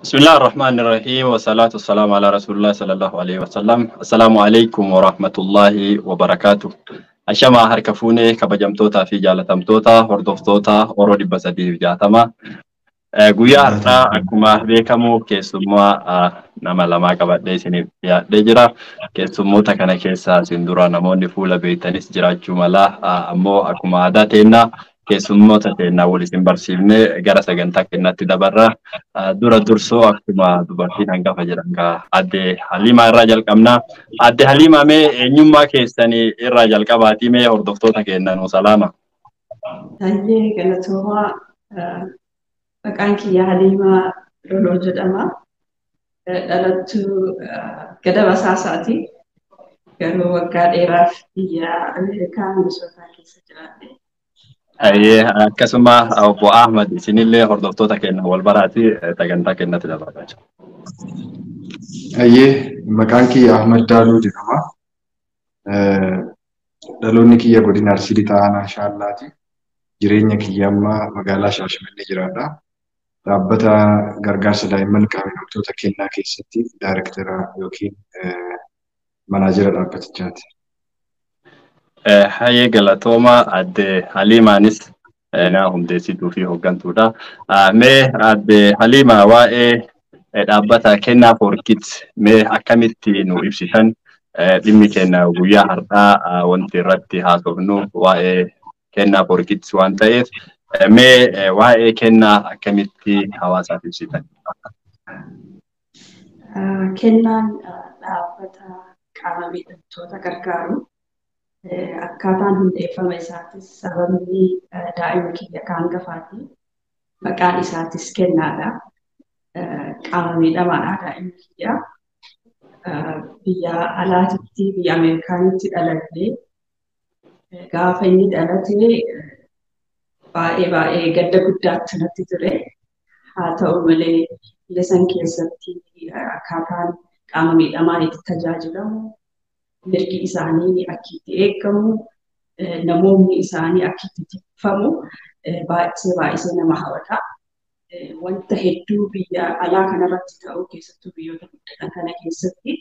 Bismillah ar-Rahman ar-Rahim wa salatu wassalamu ala Rasulullah sallallahu alaihi wasallam. Assalaamu alaikum wa rahmatullahi wa barakatuh. Ashamaa harka fuunee kabajamtootaa fi jaalatamtoota hordoftoota Oro 360. Guyyaa har'aa akkuma beekamu keessummaa nama lamaa qabadhee isiniif dhiyaadhee jira. Keessummoota kana keessaa isin dura namoonni fuula beektanis jiraachuu mala. Ammoo akkuma aadaa teennaa keessummoota teennaa wal isin barsiifnee gara sagantaa keenyaatti dabarra. Dura dursoo akkuma dubartiin hangafa jedhan Aadde Haliimaa irraa jalqabna. Aadde Haliimaa, mee eenyummaa keessanii irraa jalqabaatii mee hordoftoota keenya nuu salaama. Hayyee, galatoomaa. Maqaan kiyya Haliimaa Loloo jedhama. Dhalattuu Gada Basaasaati. Garuu waggaa dheeraaf biyya Ameerikaa Minisootaa keessa jiraadhe. Hayyee, akkasuma obbo Ahmad, isinillee hordoftoota keenya wal baraati sagantaa keenyatti dabarraa jira. Hayyee, maqaan kiyya Ahmad Daaluu jedhama. Dhaloonni kiyya godina Arsii Lixaa Aanaa Shaallaati. Jireenya kiyya amma magaalaa Shaashamannee jiraadha. Dhaabbata gargaarsa daa'imman qaama miidhamtoota kennaa keessatti daayirektara yookiin manaajera dhaabbatichaati. Hayyee, galatooma. Aadde Haliimaanis nama hundeessituu fi hooggantuudha. Mee Aadde Haliimaa, waa'ee dhaabbata Kennaa for Kids mee akkamitti nu ibsitan? Dhimmi keenya guyyaa har'aa wanti irratti haasofnu waa'ee Kennaa for Kids waan ta'eef, mee waa'ee kennaa akkamitti hawaasaaf ibsitan? Kennaan dhaabbata qaama miidhamtoota gargaaru. Akkaataan hundeeffama isaatis sababni daa'ima kiyya kan hangafaati. Maqaan isaatis Kennaadha. Qaama miidhamaadha daa'imni kiyya. Biyya alaatitti, biyya Ameerikaanitti dhalatee, gaafa inni dhalate baay'ee baay'ee gadda guddaatti natti ture. Haa ta'u malee, biyya san keessatti akkaataan qaama miidhamaan itti tajaajilamu, mirgi isaanii akka itti eegamu, namoonni isaanii akka itti tikfamu baay'isee baay'isee nama hawwata. Wanta hedduu biyya alaa kanarratti ta'u, keessattuu biyyoota guddatan kana keessatti,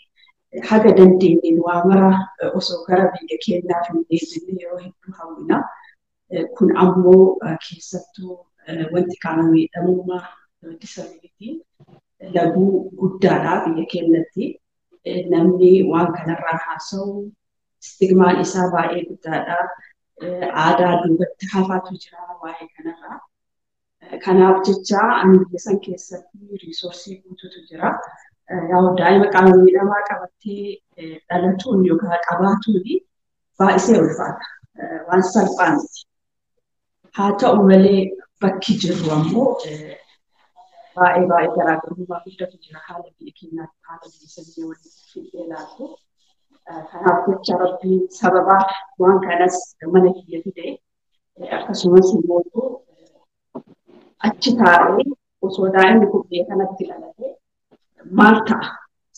haga dandeenyeen waa mara osoo gara biyya keenyaaf hin deebine yeroo hedduu hawwina. Kun ammoo keessattuu wanti qaama miidhamummaa, disability, laguu guddaadha biyya keenyatti. Namni waan kanarraa haasa'u stigmaan isaa baay'ee guddaadha. Aadaa duubatti hafaatu jira waa'ee kanarraa. Kanaaf jecha ani biyya san keessatti resource guutuutu jira. Yaa'u, daa'ima qaama miidhamaa qabattee dhalatuun yookaan qabaatuun baay'isee ulfaata. Waan salphaa miti. Haa ta'u malee, bakki jirru ammoo baay'ee baay'ee garaagarummaa guddatu jira haala biyya keenyaatti haala biyya sanii waliin fidee ilaallu. Kanaaf jecha Rabbiin sababa waan kanas mana kiyya fide, akkasumas immoo achi taa'ee osoo daa'imni kun biyya kanatti dhalate maal ta'a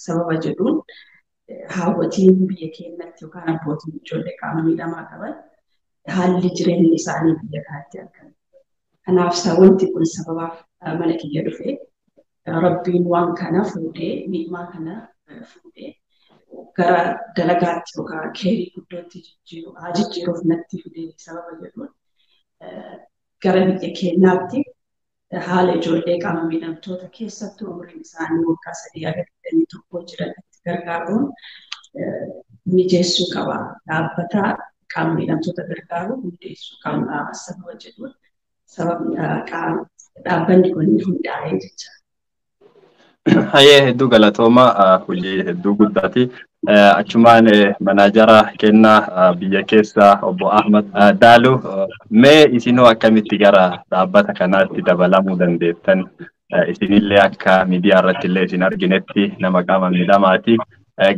sababa jedhuun, haawwatiin biyya keenyatti yookaan abbootiin ijoollee qaama miidhamaa qaban haalli jireenya isaanii biyya kanatti argame. Kanaaf wanti kun sababaaf mana kiyya dhufe. Rabbiin waan kana fuudhee, ni'imaa kana fuudhee gara dalagaatti yookaan keerii guddootti jijjiiru haa jijjiiruuf natti fide sababa jedhuun, gara biyya keenyaatti haala ijoollee qaama miidhamtoota, keessattuu umriin isaanii waggaa 3 haga 21 jiran itti gargaaruun mijeessuu qaba. Dhaabbata qaama miidhamtoota gargaaru hundeessuu qabna sababa jedhuun sababni dhaabbanni kun hundaa'ee jecha. Hayyee, hedduu galatooma, hojii hedduu guddaati. Achumaan manaajara kennaa biyya keessaa obbo Ahmad Daalu, mee isinoo akkamitti gara dhaabbata kanaatti dabalamuu dandeettan? Isinillee akka miidiyaa irratti illee isin arginetti nama qaama miidhamaati.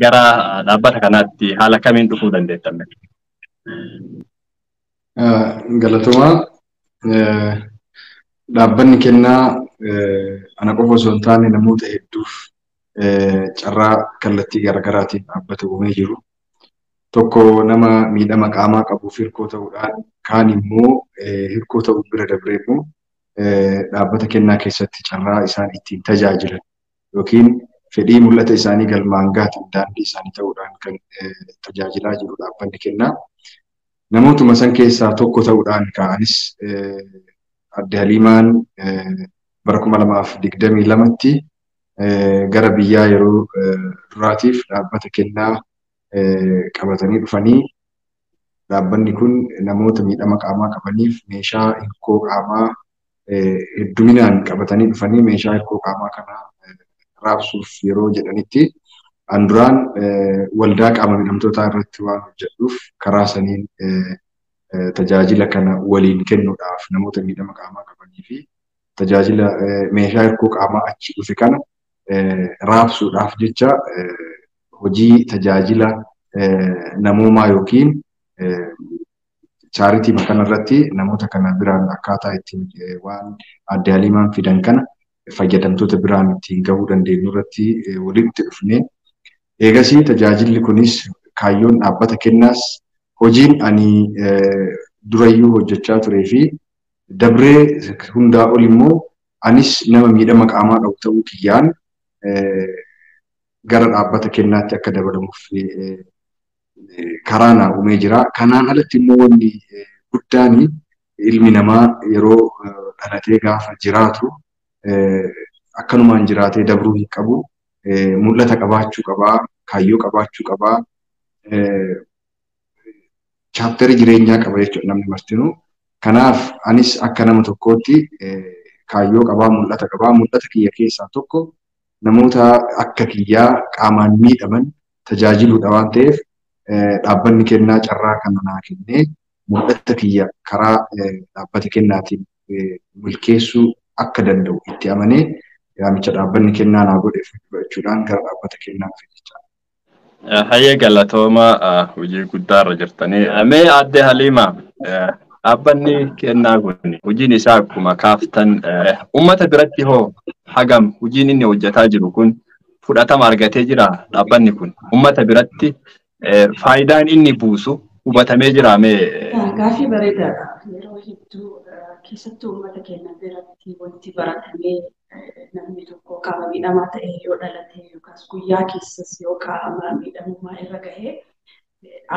Gara dhaabbata kanaatti haala kamiin dhufuu dandeettan? Galatoomaa. Dhaabbanni kennaa ana qofa osoo hin taane namoota hedduuf carraa kallattii garaagaraatiin dhaabbata uumee jiru. Tokko nama miidhama qaamaa qabuuf hirkoo ta'uudhaan, kaan immoo hirkoo ta'uu bira dabree immoo dhaabbata kennaa keessatti carraa isaan ittiin tajaajilan yookiin fedhii mul'ata isaanii galmaan gahatan daandii isaanii ta'uudhaan kan tajaajilaa jiru dhaabbanni kennaa. Namootuma san keessaa tokko ta'uudhaan ka'anis Adde Haliimaan bara 2022tti gara biyyaa yeroo duraatiif dhaabbata kennaa qabatanii dhufanii dhaabbanni kun namoota miidhama qaamaa qabaniif meeshaa hirkoo qaamaa hedduminaan qabatanii dhufanii meeshaa hirkoo qaamaa kana raabsuuf yeroo jedhanitti an duraan waldaa qaama miidhamtootaa irratti waan hojjedhuuf karaa saniin tajaajila kana waliin kennuudhaaf namoota miidhama qaamaa qabanii fi tajaajila meeshaa hirkoo qaamaa achi dhufe kana raabsuudhaaf jecha hojii tajaajila namoomaa yookiin chaaritii kanarratti namoota kana biraan akkaataa ittiin waan Adde Haliimaan fidan kana fayyadamtoota biraan ittiin gahuu dandeenyu irratti walitti dhufnee eegasii tajaajilli kunis kaayyoon dhaabbata kennaas hojiin ani durayyuu hojjechaa turee fi dabree hundaa ol immoo anis nama miidhama qaamaa qabu ta'uu kiyyaan gara dhaabbata kennaatti akka dabalamuuf karaa naa uumee jira. Kanaan alatti immoo wanni guddaan ilmi namaa yeroo dhalatee gaafa jiraatu akkanumaan jiraatee dabruu hin qabu. Mul'ata qabaachuu qabaa, kaayyoo qabaachuu qabaa, chaapterii jireenyaa qaba jechuudha namni martinuu. Kanaaf anis akka nama tokkootti kaayyoo qabaa, mul'ata qabaa. Mul'ata kiyya keessaa tokko namoota akka kiyyaa qaamaan miidhaman tajaajiluudha waan ta'eef dhaabbanni kennaa carraa kana naa kennee mul'ata kiyya karaa dhaabbata kennaatiin milkeessuu akka danda'u itti amanee yaamicha dhaabbanni kennaa naa godhe fudhachuudhaan gara dhaabbata kennaa dhufe jechaadha. Hayyee galatooma hojii guddaa irra jirtanii. Mee Adde Haliima, dhaabbanni kennaa kun hojiin isaa akkuma kaaftan uummata biratti hoo hagam hojiin inni hojjetaa jiru kun fudhatama argatee jira dhaabbanni kun uummata biratti faayidaan inni buusu hubatamee jira mee? Gaaffii bareedaadha. Yeroo hedduu keessattuu uummata keenya biratti wanti baratamee namni tokko qaama miidhamaa ta'e yoo dhalate yookaas guyyaa keessas yoo qaama miidhamummaa irra gahee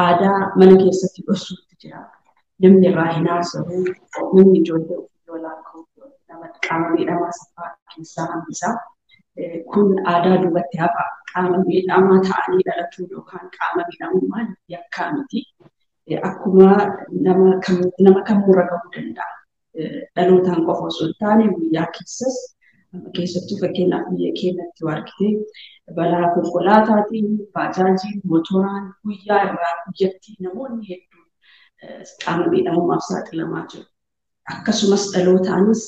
aadaa mana keessatti dhoksuutti jira. Namni irraa hin haasa'u, namni ijoollee ofii yoo lakkaa'u nama qaama miidhamaa safaa keessaa hambisa. Kun aadaa duubatti hafa. Qaama miidhamaa ta'anii dhalachuu yookaan qaama miidhamummaan yakkaa miti. Akkuma nama kamurra gahuu danda'a. Dhalootaan qofa osoo hin taane guyyaa keessas keessattuu fakkeenyaaf biyya keenyatti yoo argite balaa konkolaataatiin, baajaajiin, motoraan guyyaa irraa guyyatti namoonni hedduun qaama miidhamummaaf saaxilamaa jiru. Akkasumas dhalootaanis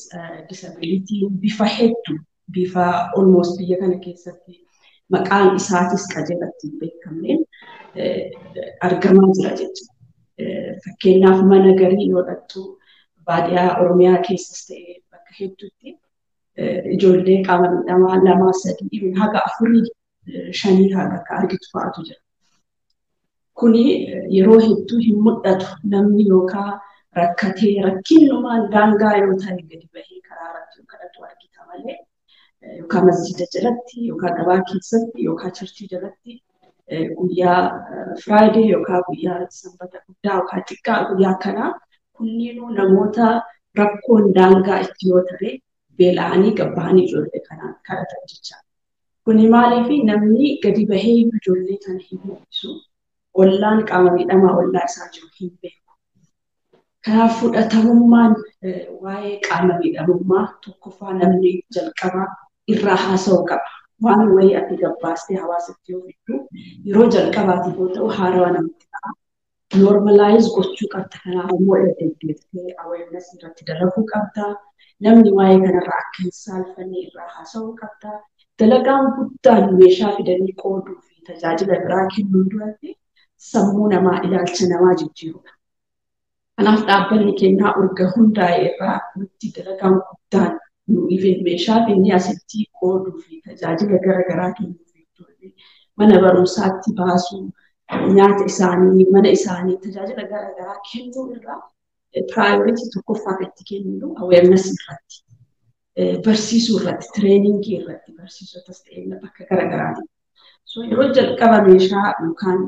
disabilitiin bifa hedduu bifa almost biyya kana keessatti maqaan isaatis qajeelatti hin beekamneen argamaa jira jechuudha. Fakkeenyaaf mana garii yoo dhattu baadiyyaa Oromiyaa keessas ta'ee bakka hedduutti ijoollee qaama miidhamaa 2, 3 haga 4, 5 haga akka argitu fa'aatu jira. Kuni yeroo hedduu hin mul'atu namni yookaan rakkatee rakkinnumaan daangaa yoo ta'e gadi bahee karaa irratti yoo kadhatu argita malee yookaan masjida jalatti yookaan gabaa keessatti yookaan churchii jalatti guyyaa Firaayidee yookaan guyyaa sanbata guddaa yookaan xiqqaa guyyaa kanaa kunniinuu namoota rakkoon daangaa itti yoo ta'e beela'anii gabbahanii ijoollee kanaan kadhatan jechaadha. Kuni maaliif namni gadi bahee ijoollee kana hin mul'isu ollaan qaama miidhamaa ollaa isaa jiru hin beeku. Kanaaf fudhatamummaan waa'ee qaama miidhamummaa tokkoffaa namni jalqabaa irraa haasa'uu qaba. Waan wayii ati gabbaastee hawaasatti yoo fiddu yeroo jalqabaatiif yoo ta'u haarawaa namatti ta'a. Normalize gochuu qabda. Kanaaf immoo irra deddeebitee awareness irratti dalaguu qabda. Namni waa'ee kanarraa akka hin saalfanne irraa haasa'uu qabda. Dalagaan guddaan meeshaa fidanii qooduu fi tajaajila biraa kennuu duratti sammuu namaa ilaalcha namaa jijjiirudha. Kanaaf dhaabbanni kennaa urga hundaa'e irraa nuti dalagaan guddaan nu even meeshaa finnee asitti qooduu fi tajaajila garaagaraa kennuu fi mana barumsaatti baasuu, nyaata isaanii, mana isaanii tajaajila garaagaraa kennuu irraa priority tokkoffaa kan itti kenninu awareness irratti. Barsiisuu irratti, training irratti barsiisotas ta'e bakka garaagaraati. So yeroo jalqaba meeshaa yookaan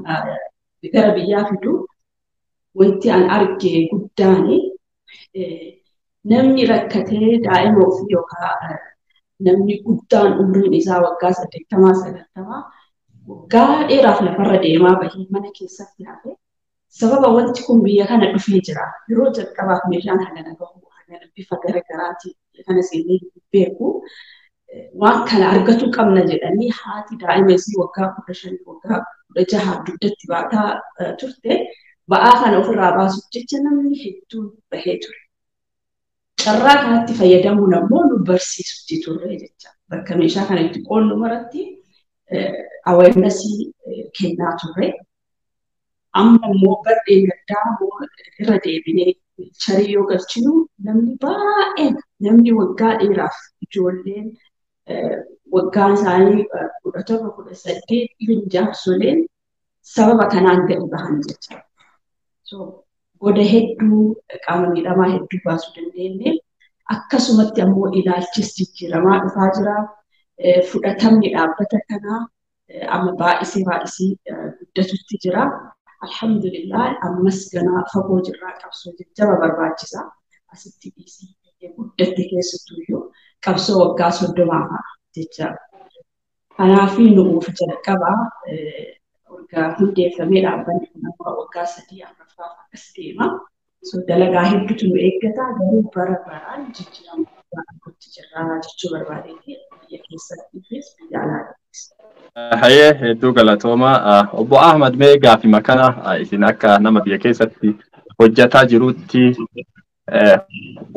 gara biyyaa fidu wanti an arge guddaan namni rakkatee daa'ima ofii yookaan namni guddaan umriin isaa waggaa 80 90 waggaa dheeraaf lafarra deemaa bahee mana keessatti hafe sababa wanti kun biyya kana dhufee jira. Yeroo jalqabaaf meeshaan hagana gahu hagana bifa garaagaraatiin kana seenee beeku waan kana argachuu qabna jedhanii haati daa'ima isii waggaa 15 waggaa 16 dugdatti baataa turte ba'aa kana ofirraa baasuuf jecha namni hedduun bahee ture. Carraa kanatti fayyadamuun ammoo nu barsiisutti turre jecha. Bakka meeshaa kana itti qoonnu maratti awareness kennaa turre. Amma immoo barreen gaddaa irra deebinee charii yoo galchinu namni baay'een namni waggaa dheeraaf ijoolleen waggaan isaanii 17 18 even jaarsoleen sababa kanaan gadi bahan jecha. So goda hedduu qaama miidhamaa hedduu baasuu dandeenye akkasumatti ammoo ilaalchis jijjiiramaa dhufaa jira. Fudhatamni dhaabbata kanaa amma baay'isee baay'isee guddatutti jira. Alhamdulillah ammas ganaa fagoo jirraa qabsoo jajjaba barbaachisa. Asitti dhiisii guddatte keessattuyyuu qabsoo waggaa 30 fa'a jecha. Kanaaf nuuf jalqabaa waggaa hundeeffamee dhaabbanni kun amma waggaa 3 4ffaaf akkas deema. So dalagaa hedduutu nu eeggata garuu bara baraan jijjiirama guddaa arguutti jirra jechuu barbaadeeti biyya keessattiifis biyya alaattis. Hayyee hedduu galatooma. Obbo Ahmad mee gaafima kana isin akka nama biyya keessatti hojjetaa jirutti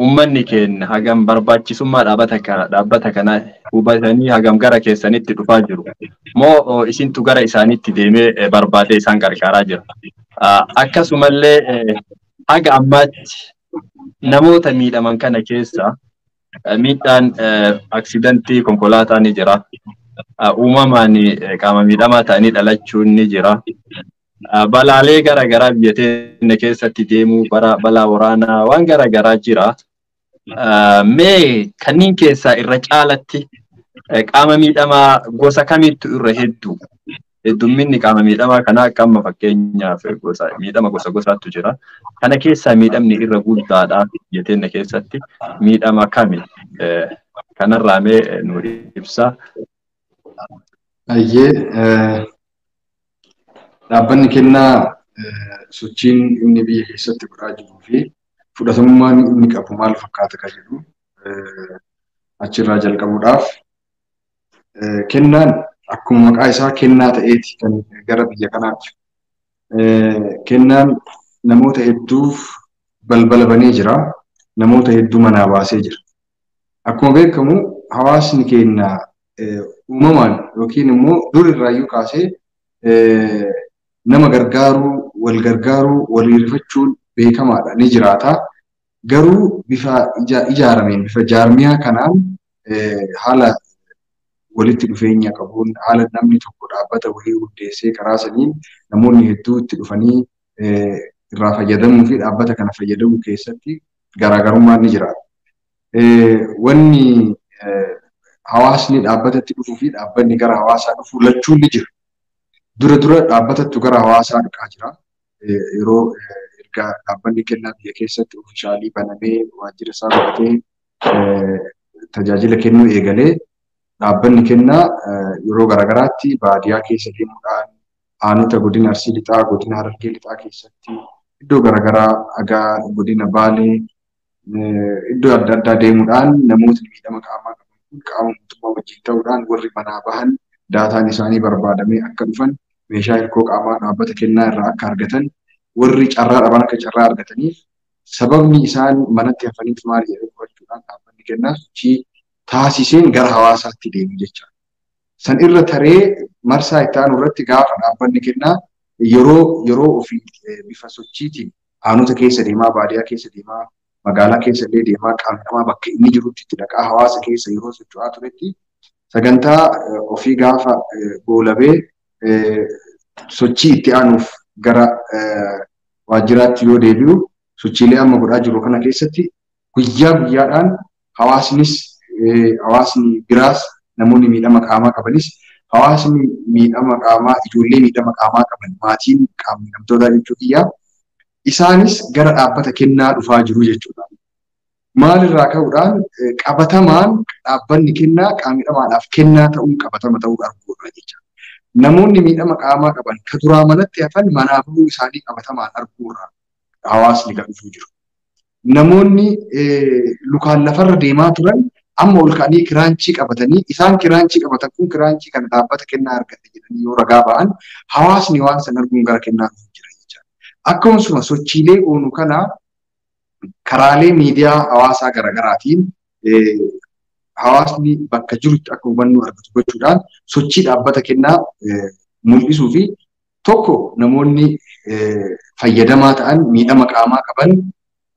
uummanni keenya hagam barbaachisummaa dhaabbata kana hubatanii hagam gara keessanitti dhufaa jiru moo isintu gara isaanitti deemee barbaadee isaan gargaaraa jira. Akkasumallee haga ammaatti namoota miidhaman kana keessa miidhaan aksidantii konkolaataa ni jira. Uumamaan qaama miidhamaa ta'anii dhalachuun ni jira. Balaalee garaagaraa biyya teenya keessatti deemuu balaa waraanaa waan garaagaraa jira. Mee kanneen keessaa irra caalatti qaama miidhamaa gosa kamittu irra hedduu? Heddumminni qaama miidhamaa kanaa akka amma fakkeenyaaf gosa miidhama gosa gosaatu jira. Kana keessaa miidhamni irra guddaadha biyya teenya keessatti miidhama kami? Kanarraa mee nu ibsa. Hayyee dhaabbanni kennaa sochiin inni biyya keessatti godhaa jiruu fi fudhatamummaan inni qabu maal fakkaata kan jedhu achirraa jalqabuudhaaf kennaan akkuma maqaa isaa kennaa ta'eeti kan gara biyya kanaatti. Kennaan namoota hedduuf balbala banee jira. Namoota hedduu manaa baasee jira. Akkuma beekamu hawaasni keenya uumamaan yookiin immoo dur irraayyuu kaasee nama gargaaruu, wal gargaaruu, walii rifachuun beekamaadha ni jiraata. Garuu bifa ijaarameen bifa jaarmiyaa kanaan haala walitti dhufeenya qabuun haala namni tokko dhaabbata wayii hundeessee karaa saniin namoonni hedduu itti dhufanii irraa fayyadamuu fi dhaabbata kana fayyadamuu keessatti garaagarummaan ni jiraata. Wanni hawaasni dhaabbatatti dhufuu fi dhaabbanni gara hawaasaa dhufu lachuun ni jira. Dura dura dhaabbatattu gara hawaasaa dhaqaa jira. Yeroo erga dhaabbanni kennaa biyya keessatti ofiishaalii banamee waajjira isaa godhatee tajaajila kennuu eegalee dhaabbanni kennaa yeroo garaagaraatti baadiyyaa keessa deemuudhaan aanota godina Arsii Lixaa, godina Harargee Lixaa keessatti iddoo garaagaraa hagaa godina Baalee iddoo adda addaa deemuudhaan namootni miidhama qaamaa qaban kun qaama mootummaa wajjin ta'uudhaan warri manaa bahan daataan isaanii barbaadamee akka dhufan meeshaa hirkoo qaamaa dhaabbata kennaa irraa akka argatan warri carraa dhaban akka carraa argataniif sababni isaan manatti hafaniif maal jedhee qorachuudhaan dhaabbanni kennaa sochii taasiseen gara hawaasaatti deemu jechaadha. San irra taree marsaa itti aanu irratti gaafa dhaabbanni kennaa yeroo ofii bifa sochiitiin aanota keessa deemaa, baadiyyaa keessa deemaa, magaalaa keessa illee deemaa, qaama bakka inni jirutti itti dhaqaa hawaasa keessa yeroo socho'aa turetti sagantaa ofii gaafa goolabee sochii itti aanuuf gara waajjiraatti yoo deebi'u sochiilee amma godhaa jiru kana keessatti guyyaa guyyaadhaan hawaasnis Hawaasni biraas namoonni miidhama qaamaa qabanis hawaasni miidhama qaamaa ijoollee miidhama qaamaa qaban maatiin qaama miidhamtootaa jechuu kiyyaa isaanis gara dhaabbata kennaa dhufaa jiru jechuudha. Maalirraa ka'uudhaan qabatamaan dhaabbanni kennaa qaama miidhamaadhaaf kennaa ta'uun qabatama ta'uu arguudha jechuudha. Namoonni miidhama qaamaa qaban ka duraa manatti hafan manaa bahuu isaanii qabatamaan arguurra hawaasni kan dhufuu jiru. Namoonni lukaan lafarra deemaa turan amma ol ka'anii kiraanchii qabatanii isaan kiraanchii qabatan kun kiraanchii kana dhaabbata kennaa argatte jedhanii yoo ragaa ba'an hawaasni waan san arguun gara kennaa dhufuu jira jechuudha. Akkasuma sochiilee goonu kana karaalee miidiyaa hawaasaa garaagaraatiin hawaasni bakka jirutti akka hubannoo argatu gochuudhaan sochii dhaabbata kennaa mul'isuu fi tokko namoonni fayyadamaa ta'an miidhama qaamaa qaban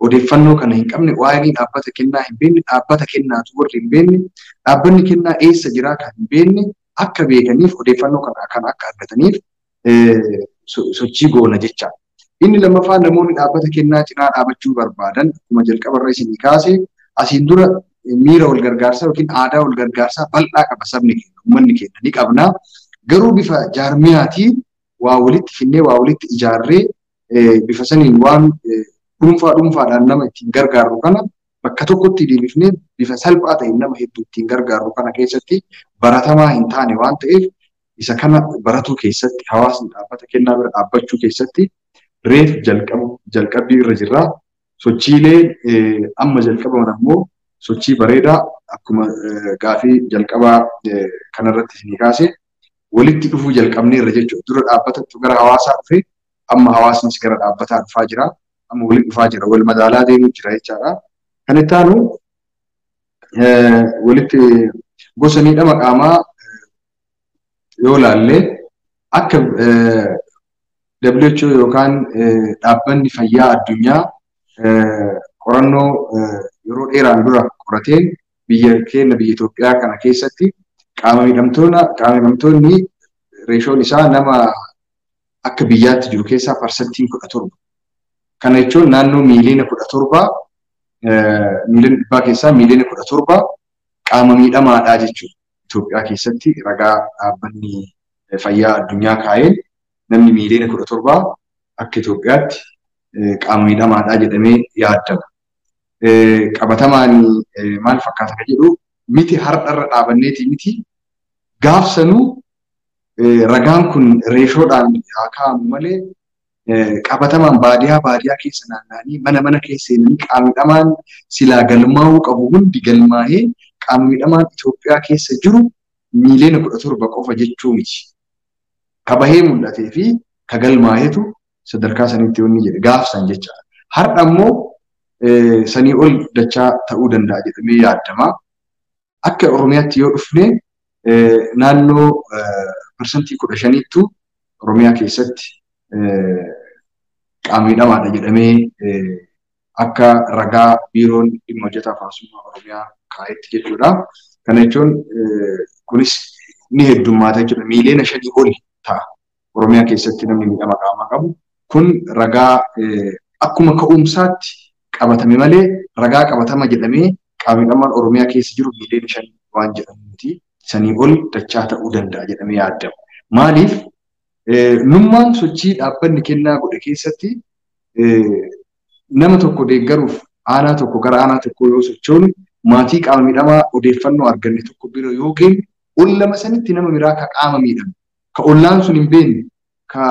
odeeffannoo kana hin qabne waa'ee dhaabbata kennaa hin beekne dhaabbata kennaatu warri hin beekne dhaabbanni kennaa eessa jiraa kan hin beekne akka beekaniif odeeffannoo kana kan akka argataniif sochii goona jecha. Inni lammaffaa namoonni dhaabbata kennaa cinaa dhaabachuu barbaadan akkuma jalqabarra isinii kaase asiin dura miira wal gargaarsaa yookiin aadaa wal gargaarsaa bal'aa qaba sabni keenya uummanni keenya ni qabna. Garuu bifa jaarmiyaatiin waa walitti finnee waa walitti ijaarree bifa saniin waan dhuunfaa dhuunfaadhaan nama ittiin gargaarru kana bakka tokkotti deebifnee bifa salphaa ta'een nama hedduu ittiin gargaarru kana keessatti baratamaa hin taane waan ta'eef isa kana baratuu keessatti hawaasni dhaabbata kennaa bira dhaabbachuu keessatti reef jalqabbii irra jirra. Sochiilee amma jalqabaman ammoo sochii bareedaa akkuma gaafii jalqabaa kanarratti isinii kaase walitti dhufuu jalqabneerra jechuudha. Dura dhaabbatatu gara hawaasaa dhufe amma hawaasnis gara dhaabbataa dhufaa jira. Amma walitti dhufaa jira. Wal madaalaa deemuu jira jechaadha. Kan itti aanu walitti gosa miidhama qaamaa yoo ilaalle akka WHO yookaan dhaabbanni fayyaa addunyaa qorannoo yeroo dheeraan dura qorateen biyya keenya biyya Itoophiyaa kana keessatti qaama miidhamtoonni reeshoon isaa nama akka biyyaatti jiru keessaa 17%. Kana jechuun naannoo 17 miiliyoona 100 keessaa 17 qaama miidhamaadha jechuudha. Itoophiyaa keessatti ragaa dhaabbanni fayyaa addunyaa kaa'een namni 17 akka Itoophiyaatti qaama miidhamaadha jedhamee yaadama. Qabatamaan maal fakkaata kan jedhu miti har'arra dhaabanneeti miti gaafsanuu ragaan kun reeshoodhaan haa kaa'amu malee qabatamaan baadiyaa keessa naanna'anii mana mana keessa seenanii qaama miidhamaan silaa galmaa'uu qabu hundi galmaa'ee qaama miidhamaan Itoophiyaa keessa jiru 17 qofa jechuu miti. Ka bahee mul'atee fi ka galmaa'eetu sadarkaa sanitti wanni jedhe gaafsan jechaadha. Har'a ammoo sanii ol dachaa ta'uu danda'a jedhamee yaadama. Akka Oromiyaatti yoo dhufne naannoo 15% Oromiyaa keessatti qaama miidhamaadha jedhamee akka ragaa biiroon dhimma hojjetaa hawaasummaa Oromiyaa kaa'etti jechuudha. Kana jechuun kunis ni heddummaata jechuudha. 5 million ol ta'a Oromiyaa keessatti namni miidhama qaamaa qabu. Kun ragaa akkuma ka'umsaatti qabatame malee ragaa qabatama jedhamee qaama miidhamaan Oromiyaa keessa jiru 5 million waan jedhamu miti. Sanii ol dachaa ta'uu danda'a jedhamee yaadama. Maaliif nummaan sochii dhaabbanni kennaa godhe keessatti nama tokko deeggaruuf aanaa tokko gara aanaa tokko yoo sochoonu maatii qaama miidhamaa odeeffannoo arganne tokko bira yoo geenye ollama sanitti nama biraa ka qaama miidhame ka ollaan sun hin beekne ka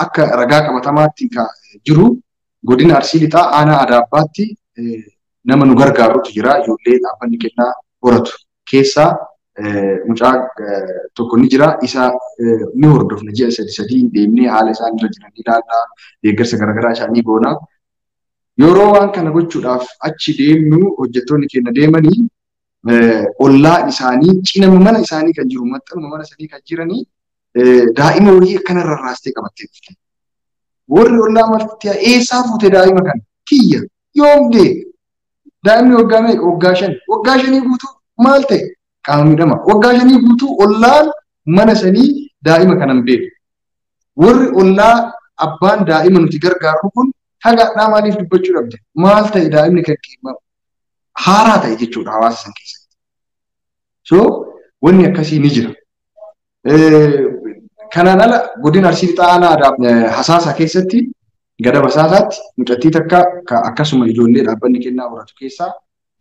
akka ragaa qabatamaatti ka jiru godina Arsii Lixaa aanaa Adaabbaatti nama nu gargaarutu jira. Ijoollee dhaabbanni kennaa horatu keessaa mucaa tokko ni jira. Isa ni hordofna ji'a sadi sadii deemnee haala isaan irra jiran ni ilaalla. Deeggarsa garaagaraa isaanii goona. Yeroo waan kana gochuudhaaf achi deemnu hojjettoonni keenya deemanii ollaa isaanii cinama mana isaanii kan jiru maxxanuma mana isaanii kan jiranii daa'ima wayii akkana rarraastee qabattee dhufte. Warri ollaa marti eessaa fuute daa'ima kana? Kiyya yoom dee? Daa'imni waggaa meeqa? Waggaa 5. Waggaa 5 guutuu maal ta'e? Qaama miidhama. Waggaa 5 guutuu ollaan mana sanii daa'ima kana hin beeku. Warri ollaa abbaan daa'ima nuti gargaarru kun hagaadhaa maaliif dubbachuu dhabde? Maal ta'e daa'imni kan haaraa ta'e jechuudha hawaasa san keessatti. So wanni akkasii ni jira. Kanaan ala godina Arsii Lixaa aanaa Hasaasa keessatti gada Basaasaatti mucattii takka akkasuma ijoollee dhaabbanni kennaa horatu keessaa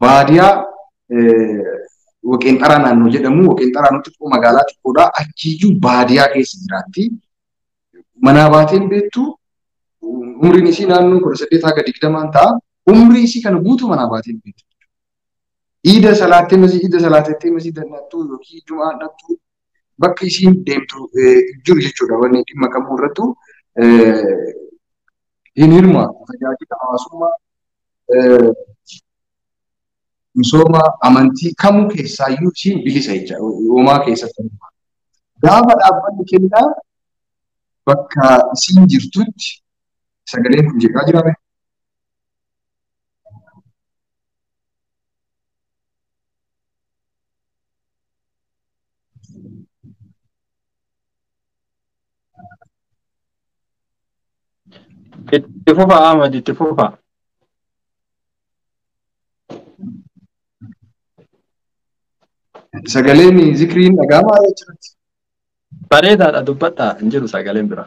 baadiyaa Waqeenxaraa naannoo jedhamu Waqeenxaraa nuti xiqqoo magaalaa xiqqoodha achiyyuu baadiyaa keessa jiraatti. Manaa baateen beektu umriin isii naannoo 18 haga 20 ta'a. Umrii isii kana guutuu manaa baateen beektu. Iida salaattee masii iida salaatettee masii nattuu yookiin jumaa nattuu bakka isiin deemtu jiru jechuudha. Wanni dhimma kamuu irrattu hin hirmaatu. Tajaajila hawaasummaa misooma amantii kamuu keessaayyuu isiin bilisa jecha uumaa keessatti. Gaafa dhaabbanni kennaa bakka isiin jirtutti sagaleen kun jeqaa jiraame. Itti fufa Ahmad, itti fufa. Sagaleen zikriin dhaga'amaa jechuudha. Bareedaadha dubbadhaa hin jiru sagaleen bira.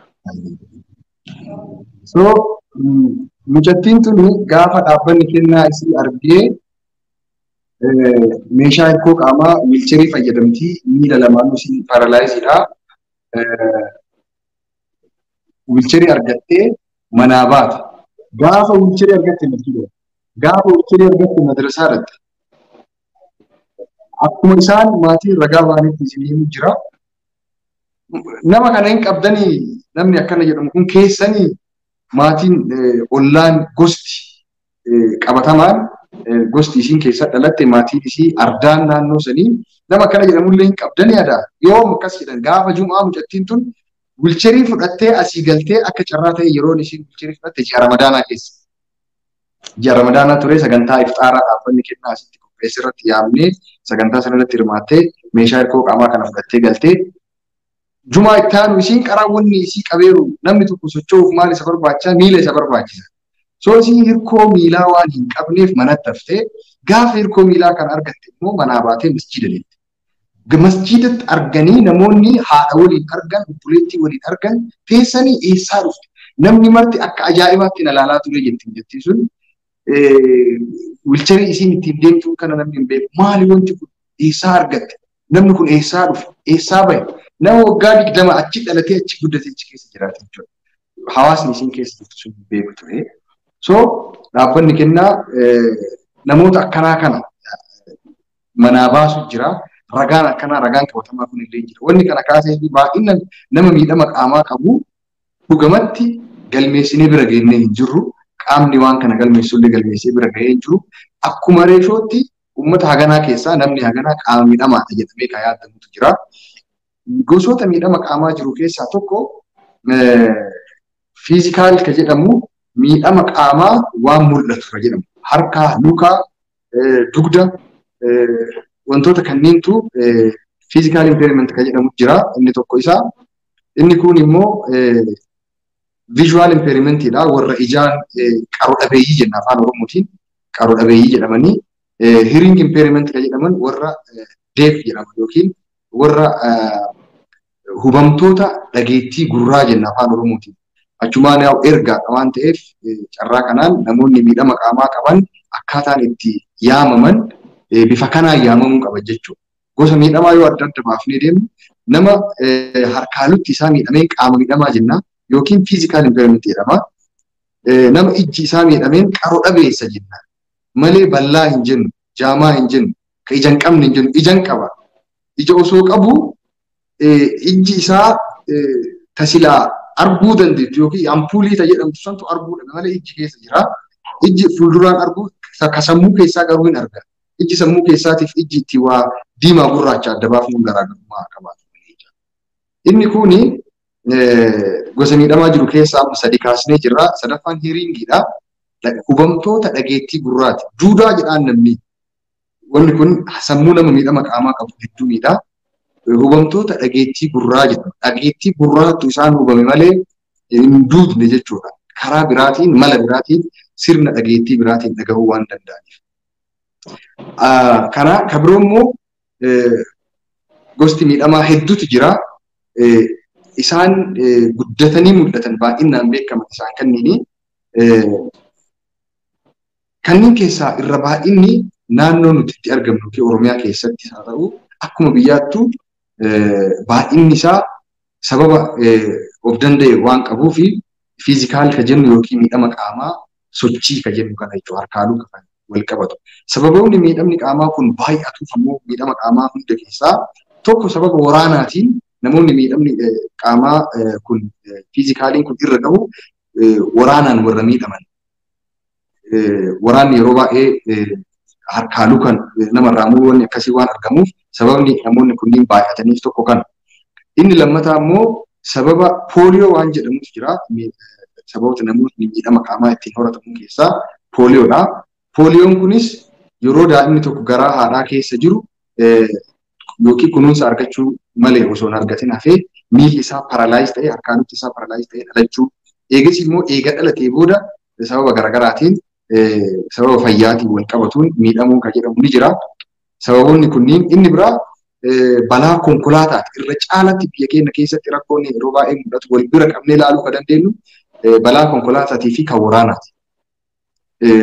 So mucattiin tuni gaafa dhaabbanni kennaa isii argee meeshaa hirkoo qaamaa wiilcherii fayyadamtii miila lamaanuu isii paaralaayiziidha. Wiilcherii argattee manaa baate. Gaafa wiilcherii argatte masjiida. Gaafa wiilcherii argatte madrasaa dhaqxe. Akkuma isaan maatiin ragaa ba'anitti isin himu jira. Nama kana hin qabdanii namni akkana jedhamu kun keessanii maatiin ollaan gosti qabatamaan gosti isiin keessa dhalatte maatiin isii ardaan naannoo sanii nama akkana jedhamullee hin qabdanii aadaa. Yoom akkas jedhan gaafa jum'aa mucattiin tun wiilcherii fudhattee asii galtee akka carraa ta'e yeroon isiin wiilcherii fudhatte ji'a Ramadaanaa keessa. Ji'a Ramadaanaa ture sagantaa iftaaraa dhaabbanni kennaa asitti qopheesse irratti yaamnee sagantaa sana irratti hirmaattee meeshaa hirkoo qaamaa kana fudhattee galtee jumaa itti aanu isiin karaa wanni isii qabeeru namni tokko socho'uuf maal isa barbaachisa miila isa barbaachisa. So isiin hirkoo miilaa waan hin qabneef manatti haftee gaafa hirkoo miilaa kana argatte immoo manaa baatee masjiida deemte. Masjiidatti arganii namoonni haadha waliin argan obboleettii waliin argan teessanii eessaa dhufte. Namni marti akka ajaa'ibaatti na ilaalaa ture jettiin sun wiilcherii isiin ittiin deemtu kana namni hin beeku. Maali wanti kun eessaa argatte? Namni kun eessaa dhufe? Eessaa bahe? Nama waggaa 20 achi dhalatee achi guddatee achi keessa jiraate jechuudha. Hawaasni isiin keessa jirtu sun hin beeku ture. So dhaabbanni kennaa namoota akkanaa kana manaa baasu jira. Ragaan akkanaa ragaan qabatamaa kun illee jira. Wanni kana kaasee fi baay'ina nama miidhama qaamaa qabu dhugamatti galmeessinee bira geennee hin jirru. Qaamni waan kana galmeessu illee galmeessee bira gahee hin jiru. Akkuma reeshootti uummata haganaa keessaa namni haganaa qaama miidhamaadha jedhamee kan yaadamutu jira. Gosoota miidhama qaamaa jiru keessaa tokko fiizikaal kan jedhamu miidhama qaamaa waan mul'atu kan jedhamu. Harka, luka, dugda wantoota kanneentu fiizikaal impairment kan jedhamu jira. Inni tokko isaa. Inni kun immoo visual impairmentidha. Warra ijaan qaroo dhabeeyyii jenna afaan Oromootiin qaroo dhabeeyyii jedhamanii hearing impairment kan jedhaman warra deaf jedhaman yookiin warra hubamtoota dhageettii gurraa jenna afaan Oromootiin. Achumaan yaa'u ergaadha waan ta'eef carraa kanaan namoonni miidhama qaamaa qaban akkaataan itti yaamaman bifa kanaan yaamamuu qaba jechuudha. Gosa miidhamaa yoo adda adda baafnee deemnu nama harkaalutti isaa miidhameen qaama miidhamaa jenna yookiin fiizikaal impairment jedhama. Nama ijji isaa miidhameen qaroo dhabeessa jenna. Malee bal'aa hin jennu, jaamaa hin jennu, ka ija hin qabne hin jennu, ija hin qaba. Ija osoo qabu ijji isaa tasilaa arguu dandeettu yookiin ampuulii ta jedhamtu santu arguu dhabe malee ijji keessa jira. Ijji fuulduraan arguu ka sammuu keessaa garuu hin arga. Ijji sammuu keessaatiif ijji itti waa diimaa gurraacha adda baafamuun garaagarummaa qabaatu. Inni kuni gosa miidhamaa jiru keessaa amma sadi kaasnee jirra. Sadaffaan hiriingiidha. Hubamtoota dhageettii gurraati. Duudaa jedhaan namni. Wanni kun sammuu nama miidhama qaamaa qabu hedduu miidha. Hubamtoota dhageettii gurraa jedhama. Dhageettii gurraatu isaan hubame malee hin duudne jechuudha. Karaa biraatiin, mala biraatiin, sirna dhageettii biraatiin dhagahuu waan danda'aniif. Kana kan biroo immoo Gosti miidhamaa hedduutu jira. Isaan guddatanii mul'atan baay'inaan beekaman isaan kanniini. Kanneen keessaa irra baay'inni naannoo nuti itti argamnu yookiin Oromiyaa keessatti haa ta'u akkuma biyyaattuu baay'inni isaa sababa of danda'e waan qabuu fi fiizikaal ka jennu yookiin miidhama qaamaa sochii ka jennu kana jechuudha harkaaluu kan wal qabatu. Sababoonni miidhamni qaamaa kun baay'atuuf ammoo miidhama qaamaa hunda keessaa tokko sababa waraanaatiin namoonni miidhamni qaamaa kun fiizikaaliin kun irra gahu waraanaan warra miidhaman. Waraanni yeroo baay'ee harkaaluu kan namarraa muroonni akkasii waan argamuuf sababni namoonni kunniin baay'ataniif tokko kana. Inni lammataa immoo sababa pooliyoo waan jedhamutu jira. Sababoota namoonni miidhama qaamaa ittiin horatamu keessaa pooliyoodha. Pooliyoon kunis yeroo daa'imni tokko garaa haadhaa keessa jiru yookiin kunuunsa argachuu malee osoo hin argatin hafee miilli isaa paralaayiz ta'ee harkaanutti isaa paralaayiz ta'ee dhalachuu. Eegas immoo eega dhalatee booda sababa garaagaraatiin sababa fayyaatiin wal qabatuun miidhamuu kan jedhamu ni jira. Sababoonni kunniin inni biraa balaa konkolaataati. Irra caalatti biyya keenya keessatti rakkoon yeroo baay'ee mul'atu wal bira qabnee ilaaluu kan dandeenyu balaa konkolaataatii fi kan waraanaati.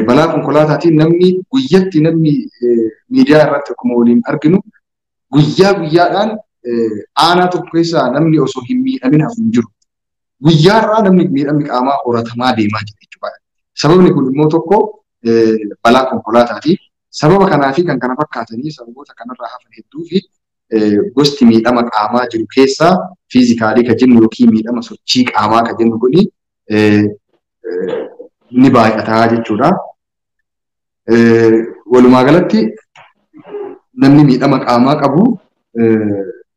Balaa konkolaataatiin namni guyyatti namni miidiyaa irratti akkuma waliin arginu guyyaa guyyaadhaan aanaa tokko keessaa namni osoo hin miidhamin hafu hin jiru. Guyyaarraa namni miidhamni qaamaa horatamaa deemaa jira jechuudha. Sababni kun immoo tokko balaa konkolaataati. Sababa kanaa fi kan kana fakkaatanii sababoota kanarraa hafan hedduu fi gosti miidhama qaamaa jiru keessaa fiizikaalii kan jennu yookiin miidhama sochii qaamaa kan jennu kuni ni baay'ataa jechuudha. Walumaa galatti namni miidhama qaamaa qabu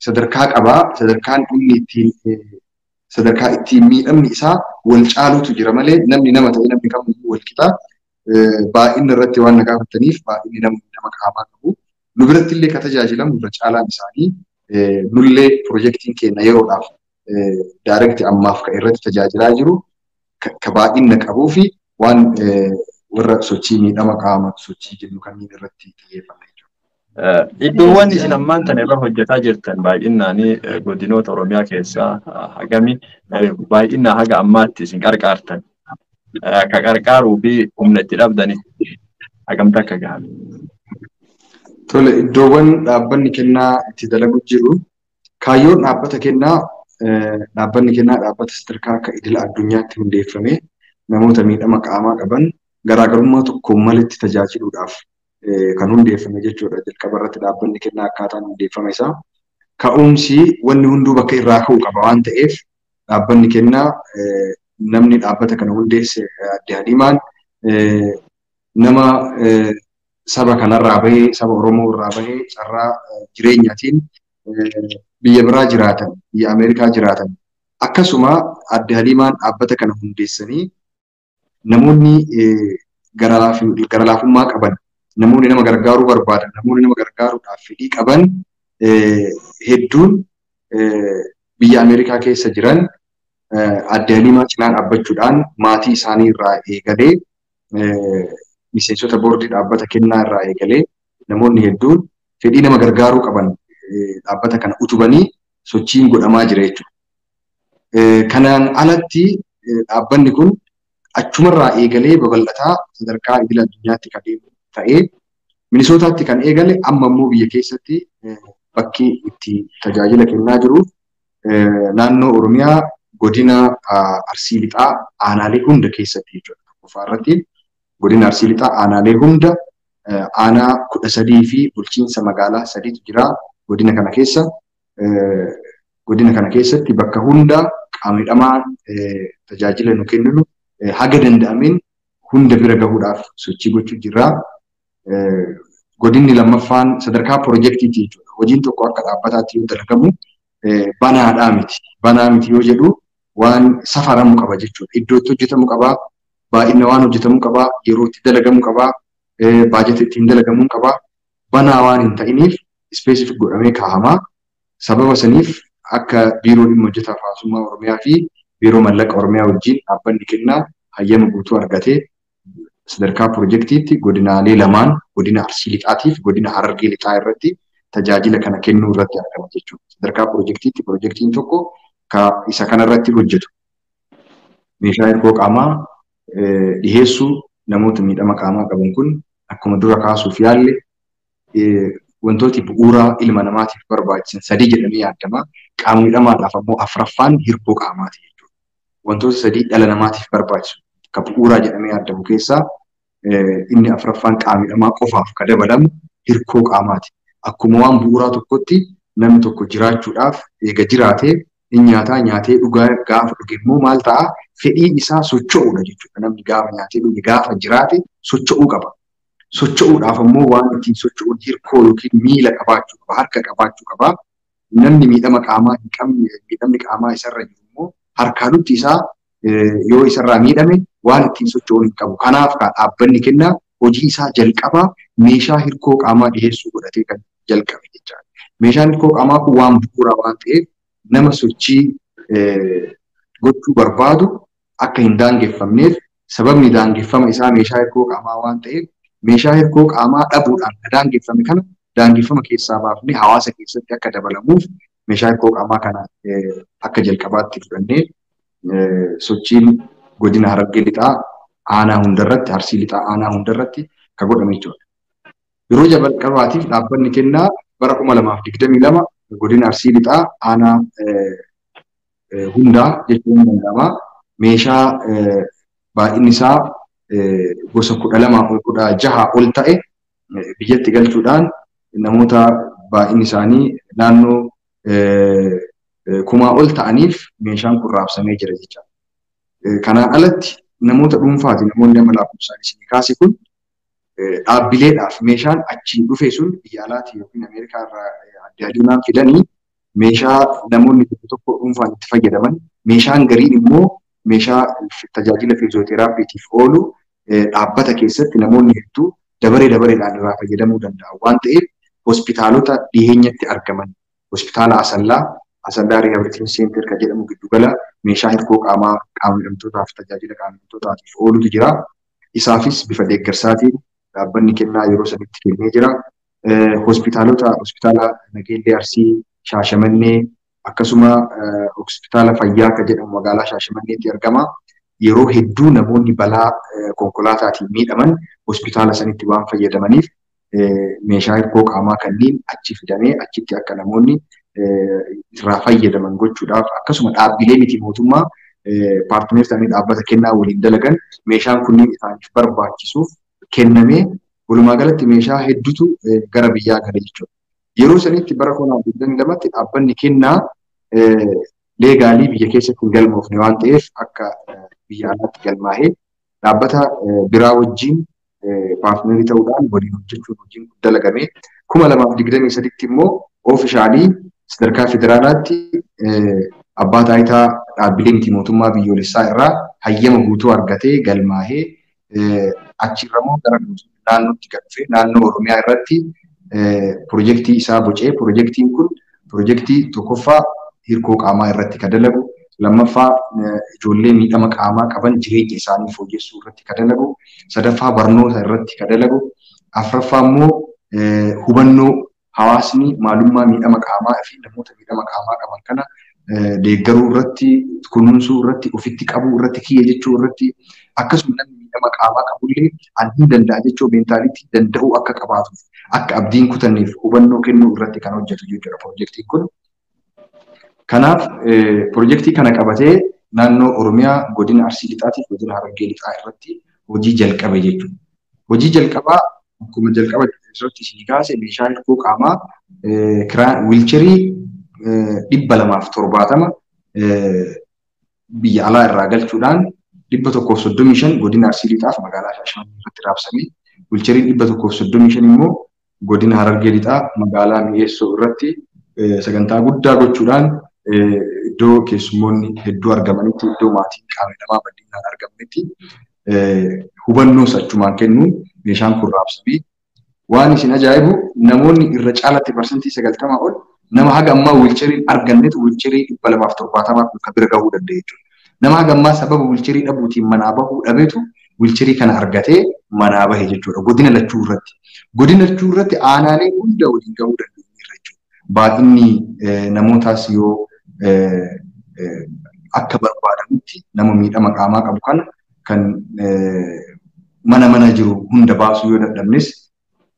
sadarkaa qabaa, sadarkaan inni ittiin sadarkaa ittiin miidhamni isaa wal caalutu jira malee namni nama ta'e namni kamiyyuu wal qixa. Baay'inni irratti waan na gaafataniif baay'inni nama miidhama qaamaa qabu. Nu biratti illee kan tajaajilamu irra caalaan isaanii nullee piroojeektiin keenya yeroodhaaf daayirekti ammaaf kan irratti tajaajilaa jiru ka baay'ina qabuu fi waan warra sochii miidhama qaama sochii jennu kanneen irratti xiyyeeffanna jechuudha. Iddoowwan isin ammaan tana irra hojjetaa jirtan baay'inaan godinoota Oromiyaa keessaa hagami baay'inaa haga ammaatti isin qarqaartan ka qarqaaruu fi humna itti dhabdani hagamta akka gahan. Tole iddoowwan dhaabbanni kennaa itti dalagu jiru kaayyoon dhaabbata kennaa dhaabbanni kennaa dhaabbata sadarkaa akka idila addunyaatti hundeeffame namoota miidhama qaamaa qaban garaagarummaa tokkoon malitti tajaajiluudhaaf kan hundeeffame jechuudha. Jalqaba irratti dhaabbanni kennaa akkaataan hundeeffame isaa. Ka'umsi wanni hunduu bakka irraa ka'u qaba waan ta'eef dhaabbanni kennaa namni dhaabbata kana hundeesse Adde Haliimaan nama saba kanarraa bahee saba Oromoo irraa bahee carraa jireenyaatiin biyya biraa jiraatan, biyya Ameerikaa jiraatan. Akkasuma Adde Haliimaan dhaabbata kana hundeessanii namoonni gara laafummaa qaban, namoonni nama gargaaruu barbaadan, namoonni nama gargaaruudhaaf fedhii qaban hedduun biyya Ameerikaa keessa jiran Adde Haliimaa cinaa dhaabbachuudhaan maatii isaanii irraa eegalee miseensota boordii dhaabbata kennaa irraa eegalee namoonni hedduun fedhii nama gargaaruu qaban dhaabbata kana utubanii sochiin godhamaa jira jechuudha. Kanaan alatti dhaabbanni kun achumarraa eegalee babal'ataa sadarkaa idil addunyaatti kan ta'ee Minisootaatti kan eegale amma immoo biyya keessatti bakki itti tajaajila kennaa jiru naannoo Oromiyaa godina Arsii Lixaa aanaalee hunda keessatti jechuudha. Tokkoffaa irratti godina Arsii Lixaa aanaalee hunda aanaa 13 fi bulchiinsa magaalaa 3tu jira godina kana keessa. Godina kana keessatti bakka hunda qaama miidhamaa tajaajila nu kenninu haga danda'ameen hunda bira gahuudhaaf sochii gochuu jirra. Godinni lammaffaan sadarkaa piroojeektiiti jechuudha. Hojiin tokko akka dhaabbataatti yoo dalagamu banaadhaa miti. Banaa miti yoo jedhu waan safaramu qaba jechuudha. Iddoo itti hojjetamu qaba, baay'ina waan hojjetamu qaba, yeroo itti dalagamu qaba, baajata ittiin dalagamuu qaba. Banaa waan hin ta'iniif ispeesifik godhamee kaa'ama. Sababa saniif akka biiroo dhimma hojjetaa fi hawaasummaa Oromiyaa fi biiroo mallaqa Oromiyaa wajjin dhaabbanni kennaa hayyama guutuu argatee sadarkaa piroojeektiitti godinaalee lamaan godina Arsii Lixaatii fi godina Harargee Lixaa irratti tajaajila kana kennuu irratti argama jechuudha. Sadarkaa piroojeektiitti piroojeektiin tokko isa kanarratti hojjetu. Meeshaa hirkoo qaamaa dhiheessuu namoota miidhama qaamaa qaban kun akkuma dura kaasuuf yaalle wantooti bu'uuraa ilma namaatiif barbaachisan sadii jedhamee yaadama. Qaama miidhamaadhaaf ammoo afraffaan hirkoo qaamaati jechuudha. Wantoota sadii dhala namaatiif barbaachisu kan bu'uuraa jedhamee yaadamu keessaa inni afraffaan qaama miidhamaa qofaaf kan dabalamu hirkoo qaamaati. Akkuma waan bu'uuraa tokkotti namni tokko jiraachuudhaaf eega jiraatee inni nyaataa nyaatee dhugaa gaafa dhuge immoo maal ta'a? Fedhiin isaa socho'uudha jechuudha. Namni gaafa nyaatee dhuge gaafa jiraate socho'uu qaba. Socho'uudhaaf ammoo waan ittiin socho'uun hirkoo yookiin miila qabaachuu qaba, harka qabaachuu qaba. Namni miidhama qaamaa hin qabne, miidhamni qaamaa isarra jiru immoo harkaanutti isaa yoo isarraa miidhame waan ittiin socho'uun hin qabu. Kanaaf dhaabbanni kennaa hojii isaa jalqabaa meeshaa hirkoo qaamaa dhiheessuu godhatee kan jalqabe jechaadha. Meeshaan hirkoo qaamaa kun waan bu'uuraa waan ta'eef nama sochii gochuu barbaadu akka hin daangeffamneef sababni daangeffama isaa meeshaa hirkoo qaamaa waan ta'eef meeshaa hirkoo qaamaa dhabuudhaan daangeffame kana daangeffama keessaa baafnee hawaasa keessatti akka dabalamuuf meeshaa hirkoo qaamaa kana akka jalqabaatti fudhannee sochiin godina Harargee Lixaa aanaa hundarratti, Arsii Lixaa aanaa hundarratti kan godhame jechuudha. Yeroo jalqabaatiif dhaabbanni kennaa bara 2022 godina Arsii Lixaa aanaa hundaa jechuun ni danda'ama. Meeshaa baay'inni isaa gosa 12 16 ol ta'e biyyatti galchuudhaan namoota baay'inni isaanii naannoo 1000 ol ta'aniif meeshaan kun raabsamee jira jechuudha. Kanaan alatti namoota dhuunfaati namoonni amma lakkoofsaan isinii kaase kun dhaabbileedhaaf meeshaan achiin dhufe sun biyya alaatii yookiin Ameerikaa irraa adda addunaan fidanii meeshaa namoonni tokko tokko dhuunfaan itti fayyadaman, meeshaan gariin immoo meeshaa tajaajila fiiziyooteraapiitiif oolu dhaabbata keessatti namoonni hedduu dabaree dabareedhaan irraa fayyadamuu danda'an waan ta'eef hospitaalota dhiheenyatti argaman, hospitaala Asallaa, Asallaa Rehabilitation Center kan jedhamu giddugala meeshaa hirkoo qaamaa qaama miidhamtootaaf tajaajila qaama miidhamtootaatiif oolutu jira. Isaafis bifa deeggarsaatiin dhaabbanni kennaa yeroo sanitti kennee jira. Hospitaalota hospitaala Nageellee Arsii, Shaashamannee akkasuma hospitaala Fayyaa kan jedhamu magaalaa Shaashamanneetti argama. Yeroo hedduu namoonni balaa konkolaataatiin miidhaman hospitaala sanitti waan fayyadamaniif meeshaa hirkoo qaamaa kanneen achi fidamee achitti akka namoonni irraa fayyadaman gochuudhaaf akkasuma dhaabbilee miti mootummaa paartineer ta'anii dhaabbata kennaa waliin dalagan meeshaan kunniin isaaniif barbaachisuuf kennamee walumaa galatti meeshaa hedduutu gara biyyaa gala jechuudha. Yeroo sanitti bara 2022tti dhaabbanni kennaa leegaalii biyya keessatti hin galmoofne waan ta'eef akka biyya alaatti galmaahee dhaabbata biraa wajjin paartineerii ta'uudhaan waliin hojjechuun hojiin kun dalagame. 2023tti immoo oofishaalii sadarkaa federaalaatti abbaa taayitaa dhaabbilee miti mootummaa biyyoolessaa irraa hayyama guutuu argatee galmaahee achirra immoo gara naannootti gad dhufee naannoo Oromiyaa irratti piroojeektii isaa bocee piroojeektiin kun piroojeektii tokkoffaa hirkoo qaamaa irratti kan dalagu, lammaffaa ijoollee miidhama qaamaa qaban jireenya isaanii fooyyessuu irratti kan dalagu, sadaffaa barnoota irratti kan dalagu, afraffaa immoo hubannoo hawaasni maalummaa miidhama qaamaa fi namoota miidhama qaamaa qaban kana deeggaruu irratti, kunuunsuu irratti, ofitti qabuu irratti, kiyya jechuu irratti akkasuma namni miidhama qaamaa qabullee ani hin danda'a jechuu meentaalitii danda'uu akka qabaatuuf akka abdiin kutanneef hubannoo kennuu irratti kan hojjetu jechuudha piroojeektiin kun. Kanaaf piroojeektii kana qabatee naannoo Oromiyaa godina Arsii Lixaatiif godina Harargee Lixaa irratti hojii jalqabe jechuudha. Hojii jalqabaa akkuma jalqaba irratti isinii kaase meeshaa hirkoo qaamaa wiilcharii 270 biyya alaa irraa galchuudhaan 135 godina Arsii Lixaaf magaalaa Shaashamannee irratti raabsamee wiilchariin 135 immoo godina Harargee Lixaa magaalaa Mi'eessoo irratti sagantaa guddaa gochuudhaan iddoo keessummoonni hedduu argamanitti iddoo maatiin qaama namaa bal'inaan argamanitti hubannoo achumaan kennuun meeshaan kun raabsamee waan isin ajaa'ibu namoonni irra caalatti 90% ol nama haga ammaa wiilcharii argannetu wiilcharii 270 kun kan bira gahuu danda'e jechuudha. Nama haga ammaa sababa wiilcharii dhabuutiin manaa bahuu dhabeetu wiilcharii kana argatee manaa bahe jechuudha. Godina lachuu irratti. Godina lachuu irratti aanaalee hunda waliin gahuu dandeenyeerra Baay'inni namootaas yoo akka barbaadamutti nama miidhama qaamaa qabu kana kan mana mana jiru hunda baasuu yoo dadhabnes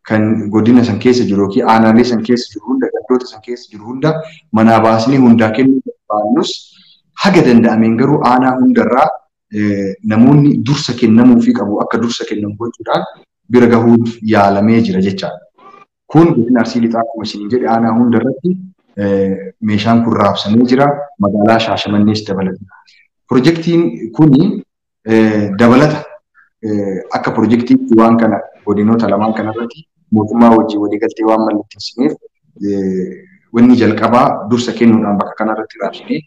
kan godina san keessa jiru yookiin aanaalee san keessa jiru hunda gandoota san keessa jiru hunda manaa baasnee hundaa kennuu barbaannus haga danda'ameen garuu aanaa hundarraa namoonni dursa kennamuufii qabu akka dursa kennamu gochuudhaan bira gahuuf yaalamee jira jechaadha. Kun godina Arsii Lixaa akkuma isiniin jedhe aanaa hundarratti meeshaan kun raabsamee jira magaalaa Shaashamannees dabalata. Pirojektiin kuni dabalata akka pirojektiitti waan kana godinoota lamaan kanarratti mootummaa wajjin waliigaltee waan mallatteessineef wanni jalqabaa dursa kennuudhaan bakka kanarratti raabsinee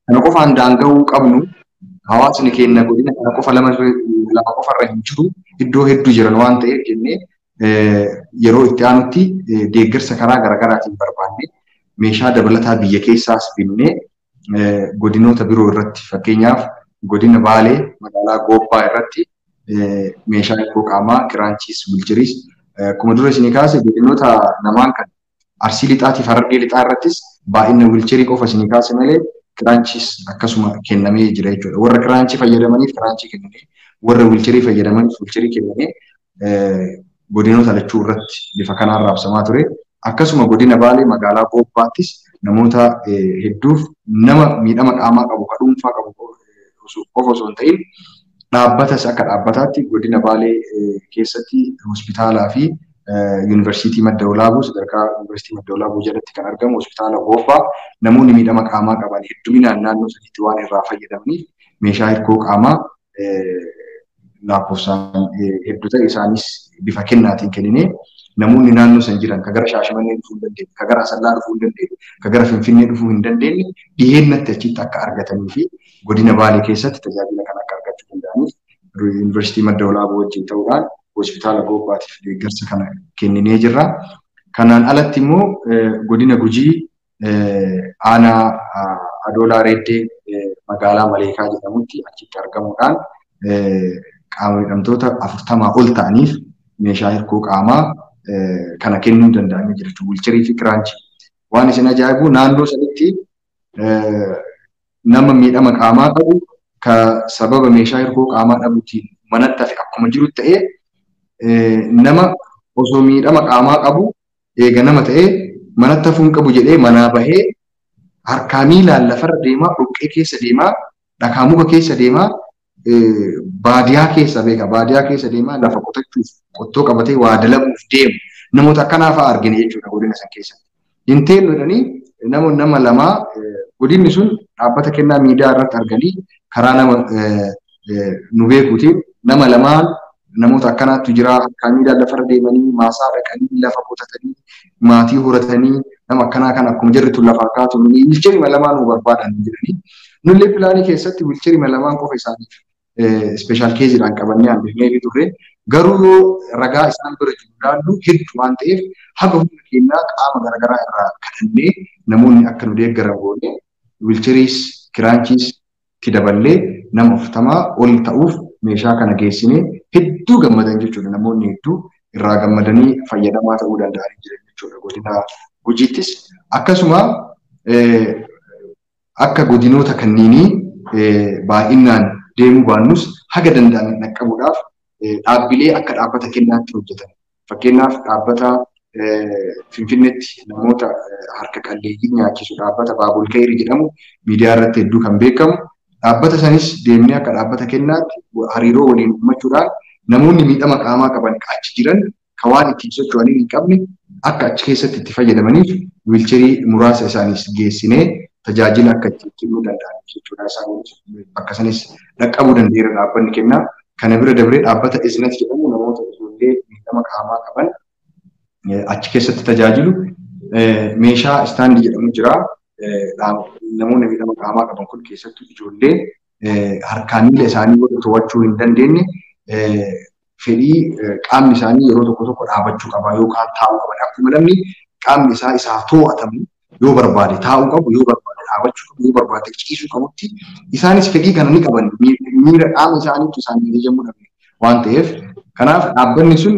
kana qofaan daanga'uu qabnu hawaasni keenya godina kana qofa lama qofarra hin jiru iddoo hedduu jiran waan ta'eef jennee yeroo itti aanutti deeggarsa karaa garaagaraatiin barbaanne meeshaa dabalataa biyya keessaas binnee godinoota biroo irratti fakkeenyaaf godina Baalee magaalaa Goobbaa irratti meeshaa hirkoo qaamaa kiraanchiis wiilcheriis akkuma dura isinii kaase godinoota lamaan kan Arsii Lixaatiif Harargee Lixaa irrattis baay'ina wiilcherii qofa isinii kaase malee kiraanchiis akkasuma kennamee jira jechuudha. Warra kiraanchii fayyadamaniif kiraanchii kennamee warra wiilcherii fayyadamaniif wiilcherii kennamee godinoota lachuu irratti bifa kanaan raabsamaa ture. Akkasuma godina Baalee magaalaa Goobbaattis namoota hedduuf nama miidhama qaamaa qabu ka dhuunfaa qabu qofa osoo hin ta'in dhaabbatas akka dhaabbataatti godina Baalee keessatti hospitaalaa fi yuunivarsiitii Madda Walaabuu sadarkaa yuunivarsiitii Madda Walaabuu jalatti kan argamu hospitaala Goobbaa namoonni miidhama qaamaa qaban hedduminaan naannoo sanitti waan irraa fayyadamaniif meeshaa hirkoo qaamaa lakkoofsaan hedduu ta'e isaanis bifa kennaatiin kenninee namoonni naannoo san jiran ka gara Shaashamannee dhufuu hin dandeenye, ka gara Asallaa dhufuu hin dandeenye, ka gara Finfinnee dhufuu hin dandeenye dhiyeennatti achitti akka argatanii fi godina Baalee keessatti tajaajila kana akka argachuu danda'aniif yuunivarsiitii Madda Walaabuu wajjin ta'uudhaan hospitaala Goobbaatiif deeggarsa kana kenninee jirra. Kanaan alatti immoo godina Gujii aanaa Adoolaa Reeddee magaalaa Maleekaa jedhamutti achitti argamuudhaan qaama miidhamtoota 40 ol ta'aniif meeshaa hirkoo qaamaa kana kennuu danda'amee jira jechuudha. Wiilcherii fi kiraanchii. Waan isin ajaa'ibu naannoo sanitti nama miidhama qaamaa qabu ka sababa meeshaa hirkoo qaamaa dhabuutiin manatti hafe akkuma jiru ta'ee nama osoo miidhama qaamaa qabu eega nama ta'ee manatti hafuu hin qabu jedhee manaa bahee harkaa miilaan lafarra deemaa, dhoqqee keessa deemaa, dhakaa muka keessa deemaa, baadiyaa keessa beeka baadiyaa keessa deemaa lafa qotachuuf qottoo qabatee waa dalaguuf deemu namoota akkanaa fa'aa argine jechuudha godina san keessatti. Hin teennu jedhanii nama lamaa godinni sun dhaabbata kennaa miidiyaa irratti arganii karaa nama nu beekuutiin nama lamaan namoota akkanaatu jira harkaa miilaan lafarra deemanii maasaa dhaqanii lafa qotatanii maatii horatanii nama akkanaa kan akkuma jirritu lafa kaatu wiilcherii lamaan nu barbaadan jedhanii nullee pilaanii keessatti wiilcherii lamaan qofa isaaniif ispeeshaal keeziidhaan qabannee hambifnee fi turre garuu yoo ragaa isaan bira jiru ilaallu hedduu waan ta'eef haga humna keenyaa qaama garaagaraa irraa kadhannee namoonni akka nu deeggaran goone wiilcheriis kiraanchiis itti daballee nama 40 ol ta'uuf meeshaa kana geessinee hedduu gammadan jechuudha. Namoonni hedduu irraa gammadanii fayyadamaa ta'uu danda'anii jiran jechuudha. Godina Gujiittis akkasuma akka godinoota kanneenii baay'inaan deemuu baannus haga danda'ame dhaqqabuudhaaf dhaabbilee akka dhaabbata kennaatti hojjetan. Fakkeenyaaf dhaabbata Finfinneetti namoota harka qalleeyyii nyaachisu dhaabbata Baabul Kayrii jedhamu miidiyaa irratti hedduu kan beekamu. Dhaabbata sanis deemnee akka dhaabbata kennaatti hariiroo waliin uummachuudhaan namoonni miidhama qaamaa qaban achi jiran kan waan ittiin socho'anii hin qabne akka achi keessatti itti fayyadamaniif wiilcherii muraasa isaanis geessinee tajaajila akka ittiin kennuu danda'an jechuudha. Isaan bakka sanis dhaqqabuu danda'eera dhaabbanni kennaa. Kana bira dabree dhaabbata Iznat jedhamu namoota ijoollee miidhama qaamaa qaban achi keessatti tajaajilu meeshaa istaandii jedhamu jira. Namoonni miidhama qaamaa qaban kun keessattuu ijoollee harkaa miila isaanii warra to'achuu hin dandeenye fedhii qaamni isaanii yeroo tokko tokko dhaabachuu qaba yookaan taa'uu qaban. Akkuma namni qaamni isaa isaa to'atamu yoo barbaade taa'uu qabu, yoo barbaade dhaabachuu qabu, yoo barbaade ciisuu qabutti isaanis fedhii kana ni qaban. Miira qaama isaaniitu isaanii ajajamuu dhabe waan ta'eef kanaaf dhaabbanni sun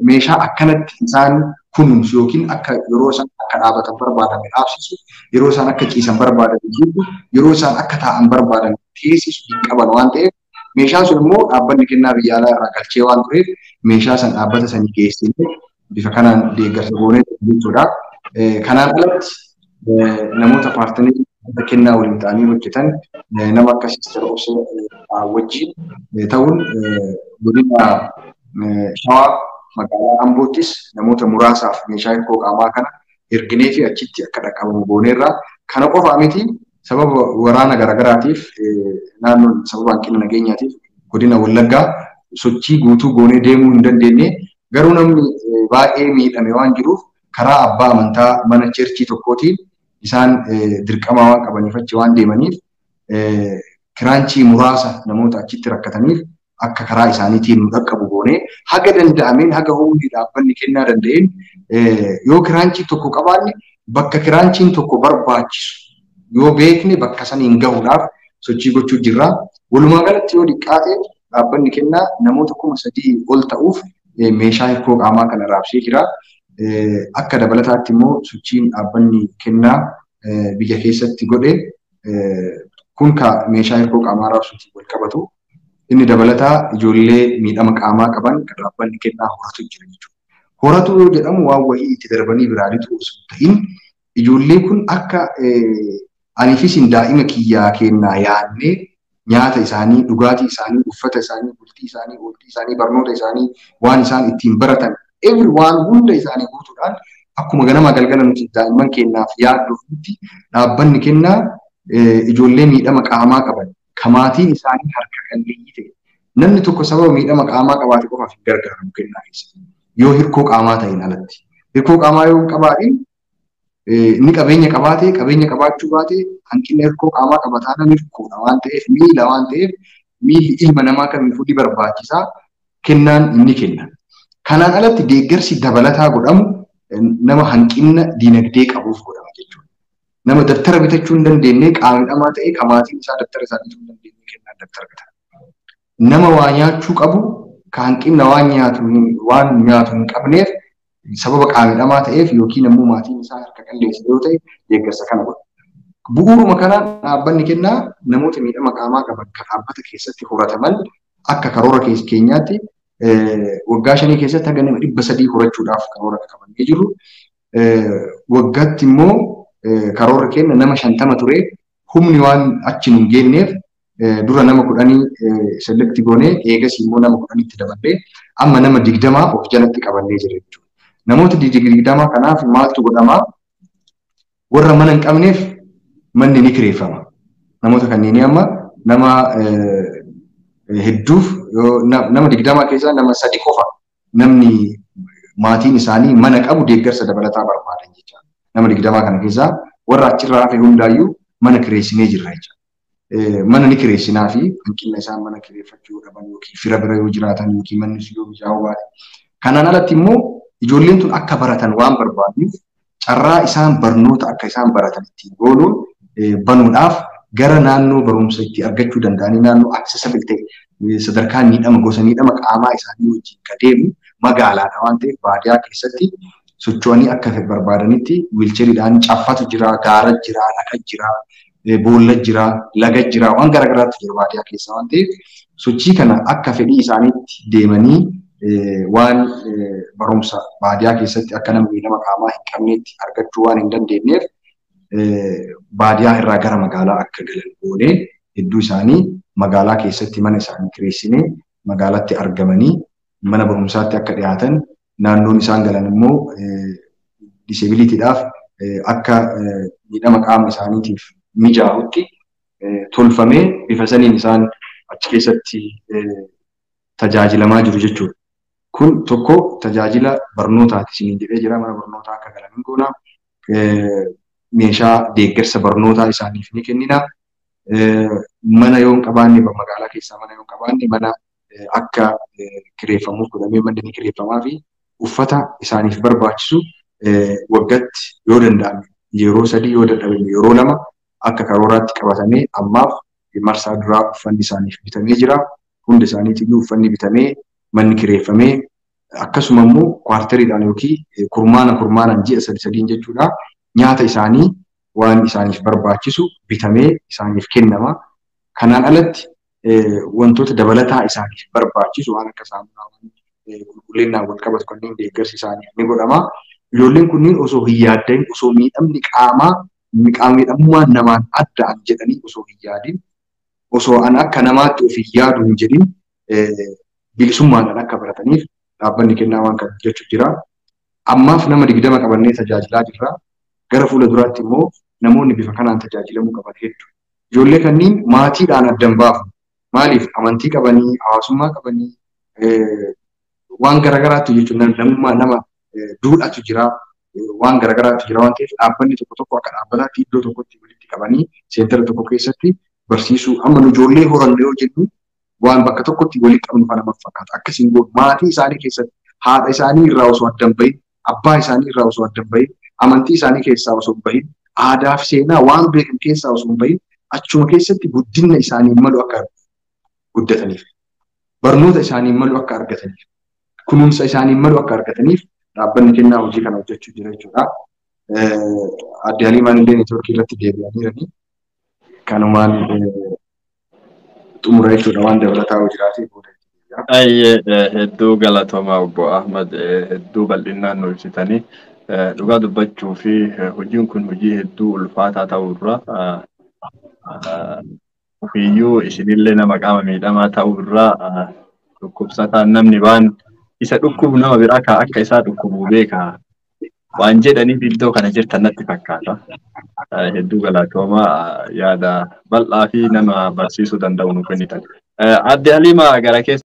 meeshaa akkanatti isaan kunuunsu yookiin akka yeroo isaan akka dhaabatan barbaadame dhaabsisu, yeroo isaan akka ciisan barbaadame ciisu, yeroo isaan akka taa'an barbaadame teessisu hin qaban waan ta'eef meeshaan sun immoo dhaabbanni kennaa biyya alaa irraa galchee waan tureef meeshaa san dhaabbata sanii geessinee bifa kanaan deeggarsa goonee jechuudha. Kanaan alatti namoota paartanii kennaa waliin ta'anii hojjetan nama akka Sister Obsee wajjin ta'uun godina Shawaa magaalaa Amboottis namoota muraasaaf meeshaa hirkoo qaamaa kana erginee fi achitti akka dhaqqabamu gooneerra. Kana qofa miti, sababa waraana garaagaraatiif naannoon sababa hanqina nageenyaatiif godina Wallaggaa sochii guutuu goonee deemuu hin dandeenye, garuu namni baay'ee miidhame waan jiruuf karaa abbaa amantaa mana churchii tokkootiin isaan dirqama waan qabaniif achi waan deemaniif kiraanchii muraasa namoota achitti rakkataniif akka karaa isaaniitiin nu dhaqqabu goonee haga danda'ameen, haga humni dhaabbanni kennaa danda'een, yoo kiraanchii tokko qabaanne bakka kiraanchiin tokko barbaachisu yoo beekne bakka saniin gahuudhaaf sochii gochuu jirra. Walumaa galatti yoo xiqqaate dhaabbanni kennaa namoota 3000 ol ta'uuf meeshaa hirkoo qaamaa kana raabsee jira. Akka dabalataatti immoo sochiin dhaabbanni kennaa biyya keessatti godhe kun ka meeshaa hirkoo qaamaa raabsuutiin wal qabatu. Inni dabalataa ijoollee miidhama qaamaa qaban kan dhaabbanni kennaa horatu jira jechuudha. Horatu yoo jedhamu waan wayii itti darbanii biraa lixuu osoo hin ta'in, ijoollee kun akka aniifis daa'ima kiyyaa kennaa yaadnee nyaata isaanii, dhugaatii isaanii, uffata isaanii, bultii isaanii, ooltii isaanii, barnoota isaanii, waan isaan ittiin baratan, every waan hunda isaanii guutuudhaan akkuma ganama galgala nuti daa'imman keenyaaf yaadduufitti dhaabbanni kennaa ijoollee miidhama qaamaa qaban ka maatiin isaanii harka qalleeyyii ta'e, namni tokko sababa miidhama qaamaa qabaate qofaaf hin gargaaramu kennaa keessatti yoo hirkoo qaamaa ta'in alatti. Hirkoo qaamaa yoo hin qabaatin, inni qabeenya qabaate qabeenya qabaachuu baate, hanqina hirkoo qaamaa qabataa hirkoodha waan ta'eef, miila waan ta'eef, miilli ilma namaa kamiifuu ni barbaachisaa, kennaan inni kenna. Kanaan alatti deeggarsi dabalataa godhamu nama hanqina diinagdee qabuuf godhama jechuudha. Nama dabtara bitachuu hin dandeenye, qaamidhamaa ta'e, ka maatiin isaa dabtara isaa bituu hin dandeenye kennaan dabtara bita. Nama waa nyaachuu qabu ka hanqina waan nyaatu hin qabneef sababa qaamidhamaa ta'eef yookiin ammoo maatiin isaa harka qalleessa yoo ta'e deeggarsa kana godha. Bu'uuruma kanaan dhaabbanni kennaa namoota miidhama qaamaa qaban kan dhaabbata keessatti horataman akka karoora keenyaatti waggaa 5 keessatti haga nama 300 horachuudhaaf karoora qabannee jirru. Waggaatti immoo karoorri keenya nama 50 ture, humni waan achi hin geenyeef dura nama 10 select goonee, eegas immoo nama 10tti daballee amma nama 20 of jalatti qabannee jira jechuudha. Namoota 20 kanaaf maaltu godhamaa? Warra mana hin qabneef manni ni kireeffama. Namoota kanneenii amma nama hedduuf, nama 20 keessaa nama sadi qofa namni maatiin isaanii mana qabu deeggarsa dabalataa barbaadan jechuudha. Nama 20 kana keessaa warra achirraa hafe hundaayyuu mana kireessinee jirra jechuudha. Mana ni kireessinaa fi hanqina isaan mana kireeffachuu dhaban yookiin fira bira yoo jiraatan yookiin manni yoo mijaa'uu baate. Kanaan alatti immoo ijoolleen tun akka baratan waan barbaadnuuf carraa isaan barnoota akka isaan baratan ittiin goonuun banuudhaaf gara naannoo barumsa itti argachuu danda'anii, naannoo accessible ta'e, sadarkaa miidhama gosa miidhama qaamaa isaanii wajjin ka deemu magaalaadha waan ta'eef, baadiyyaa keessatti socho'anii akka barbaadanitti wheelchairiidhaan caffatu jira, gaara jira, laga jira, boolla jira, laga jira, waan garaagaraatu jira baadiyyaa keessa waan ta'eef, sochii kana akka fedhii isaaniitti deemanii waan barumsa baadiyyaa keessatti akka nama miidhama qaamaa hin qabneetti argachuu waan hin dandeenyeef baadiyyaa irraa gara magaalaa akka galan goonee hedduu isaanii magaalaa keessatti mana isaanii kireessinee magaalatti argamanii mana barumsaatti akka dhiyaatan, naannoon isaan galan immoo disabilityidhaaf akka miidhama qaama isaaniitiif mijaa'utti tolfamee bifa saniin isaan achi keessatti tajaajilamaa jiru jechuudha. Kun tokko tajaajila barnootaati isiniin jedhee jira, mana barnootaa akka galan hin goona. Meeshaa deeggarsa barnootaa isaaniif ni kennina. Mana yoo hin qabaanne, magaalaa keessaa mana yoo hin qabaanne, mana akka kireeffamuuf godhamee manni ni kireeffamaa fi uffata isaaniif barbaachisu waggaatti yoo danda'ame yeroo sadii, yoo dadhabame yeroo lama akka karooraatti qabatamee ammaaf marsaa duraa uffanni isaaniif bitamee jira. Hunda isaaniitiyyuu uffanni bitamee, manni kireeffamee Akkasuma immoo kwarteriidhaan yookiin kurmaanaan ji'a 3 jechuudha. Nyaata isaanii waan isaaniif barbaachisu bitamee isaaniif kennama. Kanaan alatti wantoota dabalataa isaaniif barbaachisu waan akka saamunaa qulqullinnaan wal qabatu kanneen deeggarsi isaaniif ni godhama. Ijoolleen kunniin osoo hin yaaddain, osoo miidhamni qaamaa miidhamummaan namaan addaan jedhanii osoo hin yaadin, osoo an akka namaatti of hin yaadu hin jedhin bilisummaadhaan akka barataniif dhaabbanni kennaa waan kana hojjechuu jira. Ammaaf nama 20 qabannee tajaajilaa jirra. Gara fuula duraatti immoo namoonni bifa kanaan tajaajilamuu qaban hedduu. Ijoollee kanneen maatiidhaan addan baafu. Maaliif amantii qabanii, hawaasummaa qabanii, waan garagaraatu jechuun namummaa nama duudhatu jira, waan garagaraatu jira waan ta'eef dhaabbanni tokko tokko akka dhaabbataatti iddoo tokkotti walitti qabanii seentara tokko keessatti barsiisuu. Amma nu ijoollee horanne yoo jennu waan bakka tokkotti walitti qabnu kana fakkaata. Akkasiin godhu maatii isaanii keessatti haadha isaanii irraa osoo addan bahin, abbaa isaanii irraa osoo addan bahin, amantii isaanii keessaa osoo hin bahin, aadaa fi seenaa waan beekan keessaa osoo hin bahin, achuma keessatti guddina isaanii malu akka guddataniif, barnoota isaanii malu akka argataniif, kunuunsa isaanii malu akka argataniif dhaabbanni kennaa hojii kana hojjechuu jira jechuudha. Adde Haliimaan illee neetwoorkii irratti deebi'aniirani. Kanumaan xumura jechuudha waan dabalataa hoo jiraate booda. Ayyee hedduu galatoomaa obbo Ahmad, hedduu bal'inaan nu ibsitanii dhugaa dubbachuu fi hojiin kun hojii hedduu ulfaataa ta'uu irra ofiiyyuu isinillee nama qaama miidhamaa ta'uu irraa dhukkubsataan namni waan isa dhukkubu nama biraa ka akka isaa dhukkubu beeka waan jedhaniif iddoo kana jirtan natti fakkaata. Hedduu galatoomaa, yaada bal'aa fi nama barsiisuu danda'u nu kennitan. Adde Haliimaa gara keessa.